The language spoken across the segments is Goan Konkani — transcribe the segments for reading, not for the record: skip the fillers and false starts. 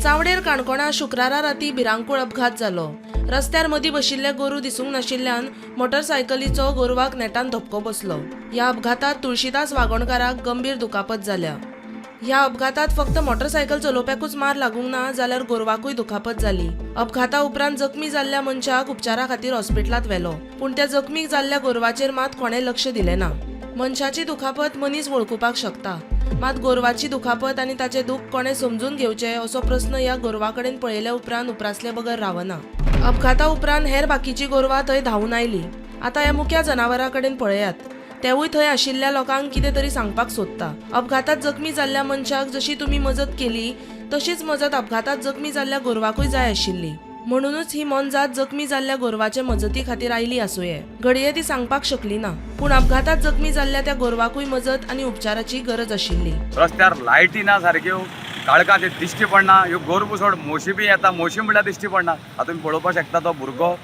चावडेर काणकोणा शुक्रारा राती भिरांकूळ अपघात जालो. रस्त्यार मदीं बशिल्ले गोरू दिसूंक नाशिल्ल्यान मोटरसायकलीचो गोरवाक नेटान धपको बसलो. ह्या अपघातात तुळशीदास वागोणकाराक गंभीर दुखापत जाल्या. ह्या अपघातात फक्त मोटरसायकल चलोवप्याकूच मार लागूंक ना, जाल्यार गोरवाकूय दुखापत जाली. अपघाता उपरांत जखमी जाल्ल्या मनशाक उपचारा खातीर हॉस्पिटलांत व्हेलो, पूण त्या जखमी जाल्ल्या गोरवाचेर मात कोणें लक्ष दिलें ना. मनशाची दुखापत मनीस वळखुपाक शकता, मात गोरवाची दुखापत आनी ताचें दूख कोणें समजून घेवचें असो प्रस्न ह्या गोरवा कडेन पळयल्या उपरांत उप्रासले बगर रावना. अपघाता उपरांत हेर बाकीचीं गोरवां थंय धांवून आयलीं. आतां ह्या मुक्या जनावरा कडेन पळयात, तेवूय थंय आशिल्ल्या लोकांक कितें तरी सांगपाक सोदता. अपघातात जखमी जाल्ल्या मनशाक जशी तुमी मजत केली, तशीच मजत अपघातात जखमी जाल्ल्या गोरवाकूय जाय आशिल्ली. म्हणूनच ही मोनजात जखमी जाल्ल्या गोरवाचे मजती खातीर आयली आसुये. घडये ती सांगपाक शकली ना, पूण अपघातात जखमी जाल्ल्या त्या गोरवाकूय मजत आनी उपचाराची गरज आशिल्ली. रस्त्यार लायटी ना सारक्यो, काळखांत ते दिश्टी पडना. ह्यो गोरवां सोड, म्हशी बी येता, म्हशी म्हणल्यार दिश्टी पडना. आतां तुमी पळोवपाक शकता, तो भुरगो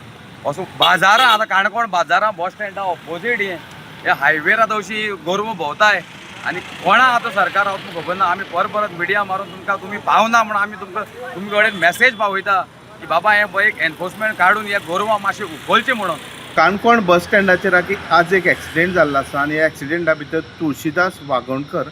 असो बाजारां, आतां काणकोण बाजारां बस स्टँडा ऑपोजीट हें हे हायवेर आतां अशी गोरवां भोंवताय आनी कोणा आतां सरकार हांव खबर ना. आमी परत परत मिडिया मारून तुमकां, तुमी पावना म्हणून आमी तुमकां तुमचे कडेन मॅसेज पावयता की बाबा, हें पळय, एक एनफोर्समेंट काडून हे गोरवां मातशें उखलचें म्हणून. काणकोण बस स्टँडाचेर आज एक एक्सिडेंट जाल्लो आसा आनी ह्या एक्सिडेंटा भितर तुळशीदास वागोणकर,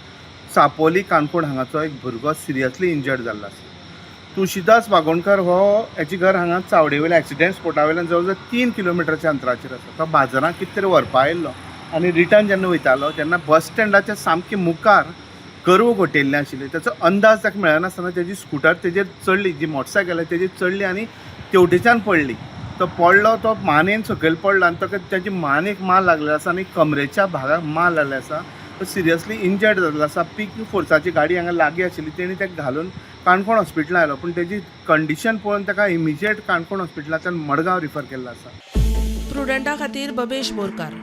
चापोली, काणकोण हांगाचो एक भुरगो सिरियसली इंजर्ड जाल्लो आसा. तुळशीदास वागोणकर हो, हेचें घर हांगा चावडे वयल्या एक्सिडेंट स्पोटा वयल्यान जवळ जवळ 3 किलोमिटरच्या अंतराचेर आसा. तो बाजारांत कितें तरी व्हरपा आयिल्लो आनी रिटर्न जेन्ना वयतालो तेन्ना बस स्टँडाच्या सामकें मुखार गोरवां गोठयल्लें आशिल्लें. ताचो अंदाज ताका मेळनासतना तेजी स्कुटर तेजेर चडली, जी मोटरसायकल आसा तेजेर चडली आनी तेवटेच्यान पडली. तो पडलो, तो मानेन सकयल पडलो आनी ताका तेजी मानेक मार लागलेलो आसा आनी कमरेच्या भागाक मार लागलेलो आसा. तो सिरियसली इंजर्ड जाल्लो आसा. पीक फोर्साची गाडी हांगा लागीं आशिल्ली, तेणी ताका घालून काणकोण हॉस्पिटलान आयलो, पूण तेजी कंडिशन पळोवन ताका इमिजिएट काणकोण हॉस्पिटलांतल्यान मडगांव रिफर केल्लो आसा. प्रुडंटा खातीर बबेश बोरकार.